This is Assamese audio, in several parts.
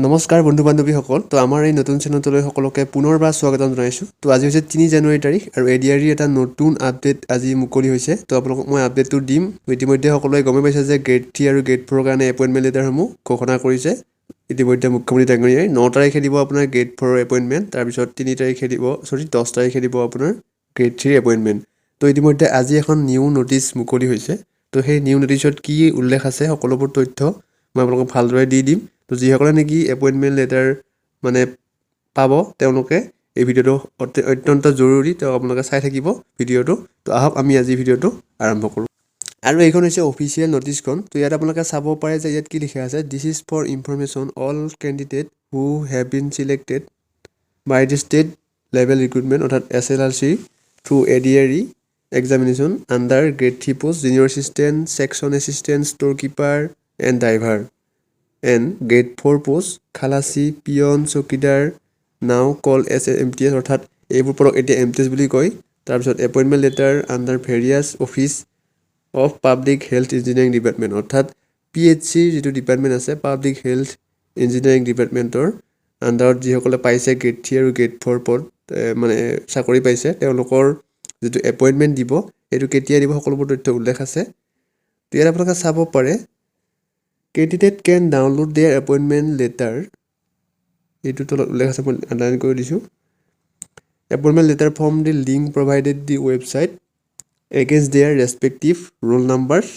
নমস্কাৰ বন্ধু বান্ধৱীসকল। তো আমাৰ এই নতুন চেনেলটোলৈ সকলোকে পুনৰবাৰ স্বাগতম জনাইছোঁ। তো আজি হৈছে 3 জানুৱাৰী তাৰিখ আৰু এ ডি আৰ ইৰ এটা নতুন আপডেট আজি মুকলি হৈছে। তো আপোনালোকক মই আপডেটটো দিম। ইতিমধ্যে সকলোৱে গমেই পাইছে যে গ্ৰেড 3 আৰু গ্ৰেড 4ৰ কাৰণে এপইণ্টমেণ্ট লেটাৰসমূহ ঘোষণা কৰিছে ইতিমধ্যে মুখ্যমন্ত্ৰী ডাঙৰীয়াই। 9 তাৰিখে দিব আপোনাৰ গ্ৰেড 4ৰ এপইণ্টমেণ্ট, তাৰপিছত 3 তাৰিখে দিব, চৰি, 10 তাৰিখে দিব আপোনাৰ গ্ৰেড 3ৰ এপইণ্টমেণ্ট। তো ইতিমধ্যে আজি এখন নিউ নটিচ মুকলি হৈছে। তো সেই নিউ নটিচত কি উল্লেখ আছে, সকলোবোৰ তথ্য মই আপোনালোকক ভালদৰে দি দিম। তো যিসকলে নেকি এপইণ্টমেণ্ট লেটাৰ মানে পাব, তেওঁলোকে এই ভিডিঅ'টো অত্যন্ত জৰুৰী। তো আপোনালোকে চাই থাকিব ভিডিঅ'টো। তো আহক, আমি আজি ভিডিঅ'টো আৰম্ভ কৰোঁ। আৰু এইখন হৈছে অফিচিয়েল নটিচখন। তো ইয়াত আপোনালোকে চাব পাৰে যে ইয়াত কি লিখা আছে। "This is for information all candidate who have been selected by the State Level Recruitment, অৰ্থাৎ SLRC, through ADRE examination under Grade 3 post Junior Assistant, Section Assistant, Store Keeper and Driver and Grade 4 post Khalasi, Peon, Chowkidar, now call as MTS, অৰ্থাৎ এইবোৰ পদক এতিয়া এম টি এছ বুলি কয়। তাৰপিছত appointment letter under various office of Public Health Engineering Department, অৰ্থাৎ পি এইচ চিৰ যিটো ডিপাৰ্টমেণ্ট আছে, পাব্লিক হেল্থ ইঞ্জিনিয়াৰিং ডিপাৰ্টমেণ্টৰ আণ্ডাৰত যিসকলে পাইছে গ্ৰেড 3 আৰু গ্ৰেড 4 পদ, মানে চাকৰি পাইছে, তেওঁলোকৰ যিটো এপইণ্টমেণ্ট দিব, সেইটো কেতিয়া দিব, সকলোবোৰ তথ্য উল্লেখ আছে। তো ইয়াত আপোনালোকে চাব পাৰে, "Candidate can download their appointment letter", এইটো তলত উল্লেখ আছে, মই আণ্ডাৰলাইন কৰি দিছোঁ, "appointment letter from the link provided the website against their respective roll numbers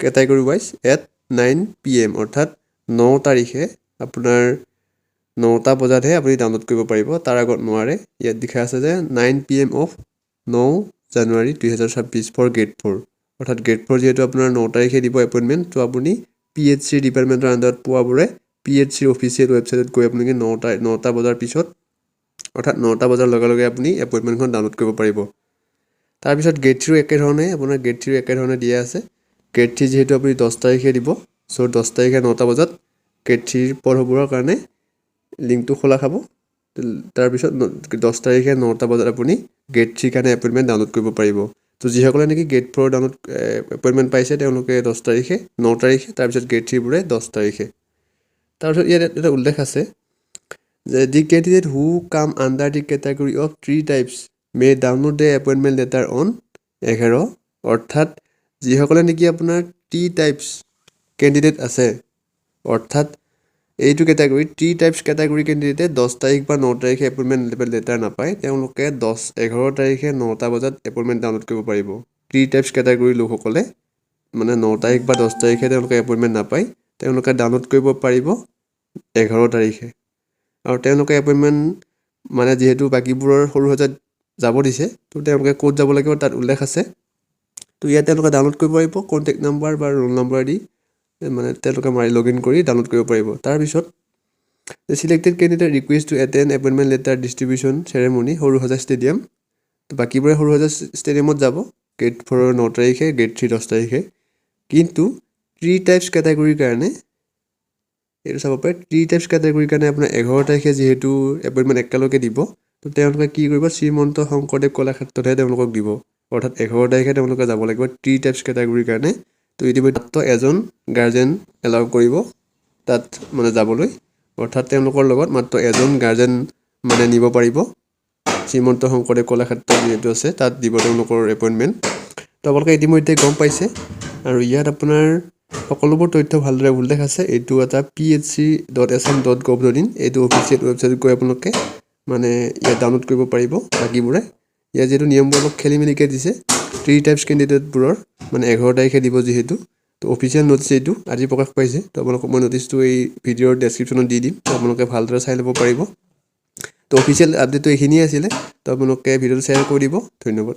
category wise at 9 PM", অৰ্থাৎ 9 তাৰিখে আপোনাৰ 9টা বজাতহে আপুনি ডাউনলোড কৰিব পাৰিব, তাৰ আগত নোৱাৰে। ইয়াত লিখা আছে যে 9 PM of 9 January 2026 for Grade 4। অৰ্থাৎ গ্ৰেড 4 যিহেতু আপোনাৰ 9 তাৰিখে দিব এপইণ্টমেণ্ট, ত' আপুনি পি এইচ চিৰ ডিপাৰ্টমেণ্টৰ আণ্ডাৰত পোৱাবোৰে পি এইচ চিৰ অফিচিয়েল ৱেবছাইটত গৈ আপোনালোকে 9টা বজাৰ পিছত, অৰ্থাৎ 9টা বজাৰ লগে লগে আপুনি এপইণ্টমেণ্টখন ডাউনলোড কৰিব পাৰিব। তাৰপিছত গ্ৰেড 3ৰো একেধৰণে, আপোনাৰ গ্ৰেড 3ৰো একেধৰণে দিয়া আছে। গ্ৰেড 3 যিহেতু আপুনি 10 তাৰিখে দিব, চ' 10 তাৰিখে 9টা বজাত গ্ৰেড 3ৰ পদসমূহৰ কাৰণে লিংকটো খোলা খাব। তাৰপিছত 10 তাৰিখে 9টা বজাত আপুনি গ্ৰেড 3ৰ কাৰণে এপইণ্টমেণ্ট ডাউনলোড কৰিব পাৰিব। তো যিসকলে নেকি গ্ৰেড 4 ডাউনলোড এপইণ্টমেণ্ট পাইছে, তেওঁলোকে 10 তাৰিখে, 9 তাৰিখে, তাৰপিছত গ্ৰেড 3বোৰে 10 তাৰিখে। তাৰপিছত ইয়াত এটা উল্লেখ আছে যে "The candidate who come under the category of tea tribes may download the appointment letter on 11", অৰ্থাৎ যিসকলে নেকি আপোনাৰ টি ট্ৰাইবছ কেণ্ডিডেট আছে, অৰ্থাৎ এইটো কেটেগৰী, টি ট্ৰাইবছ কেটেগৰী কেণ্ডিডেটে 10 তাৰিখ বা 9 তাৰিখে এপইণ্টমেণ্ট লেটাৰ নাপায়। তেওঁলোকে 11 তাৰিখে 9টা বজাত এপইণ্টমেণ্ট ডাউনলোড কৰিব পাৰিব। টি ট্ৰাইবছ কেটেগৰীৰ লোকসকলে মানে 9 তাৰিখ বা 10 তাৰিখে তেওঁলোকে এপইণ্টমেণ্ট নাপায়, তেওঁলোকে ডাউনলোড কৰিব পাৰিব 11 তাৰিখে। আৰু তেওঁলোকে এপইণ্টমেণ্ট মানে যিহেতু বাকীবোৰৰ সৰুসজাইত যাব দিছে, তো তেওঁলোকে ক'ত যাব লাগিব তাত উল্লেখ আছে। তো ইয়াত তেওঁলোকে ডাউনলোড কৰিব পাৰিব, কণ্টেক্ট নাম্বাৰ বা ৰোল নাম্বাৰ দি মানে তেওঁলোকে মাৰি লগ ইন কৰি ডাউনলোড কৰিব পাৰিব। তাৰপিছত "Selected candidate request to attend appointment letter distribution ceremony, Sarusajai Stadium"। তো বাকীবোৰে সৰুসজাই ষ্টেডিয়ামত যাব গ্ৰেড 4ৰ 9 তাৰিখে, গ্ৰেড 3 10 তাৰিখে। কিন্তু টি ট্ৰাইবছ কেটেগৰীৰ কাৰণে এইটো চাব পাৰে, টি ট্ৰাইবছ কেটেগৰীৰ কাৰণে আপোনাৰ 11 তাৰিখে যিহেতু এপইণ্টমেণ্ট একেলগে দিব, তো তেওঁলোকে কি কৰিব? শ্ৰীমন্ত শংকৰদেৱ কলাক্ষেত্ৰতহে তেওঁলোকক দিব। অৰ্থাৎ 11 তাৰিখে তেওঁলোকে যাব লাগিব টি ট্ৰাইবছ কেটেগৰীৰ কাৰণে। তো ইতিমধ্যে মাত্ৰ এজন গাৰ্জেন এলাউ কৰিব তাত মানে যাবলৈ, অৰ্থাৎ তেওঁলোকৰ লগত মাত্ৰ এজন গাৰ্জেন মানে নিব পাৰিব। শ্ৰীমন্ত শংকৰদেৱ কলাক্ষেত্ৰ যিহেতু আছে, তাত দিব তেওঁলোকৰ এপইণ্টমেণ্ট। তো আপোনালোকে ইতিমধ্যে গম পাইছে আৰু ইয়াত আপোনাৰ সকলোবোৰ তথ্য ভালদৰে উল্লেখ আছে। এইটো এটা phc.assam.gov.in, এইটো অফিচিয়েল ৱেবছাইটত গৈ আপোনালোকে মানে ইয়াত ডাউনলোড কৰিব পাৰিব। বাকীবোৰে ইয়াত যিহেতু নিয়মবোৰ অলপ খেলি মেলিকৈ দিছে, টি ট্ৰাইবছ কেণ্ডিডেটবোৰৰ মানে 11 তাৰিখে দিব যিহেতু। তো অফিচিয়েল নটিচ এইটো আজি প্ৰকাশ পাইছে। তো আপোনালোকক মই নটিচটো এই ভিডিঅ'ৰ ডেছক্ৰিপশ্যনত দি দিম, তো আপোনালোকে ভালদৰে চাই ল'ব পাৰিব। তো অফিচিয়েল আপডেটটো এইখিনিয়ে আছিলে। তো আপোনালোকে ভিডিঅ'টো শ্বেয়াৰ কৰি দিব। ধন্যবাদ।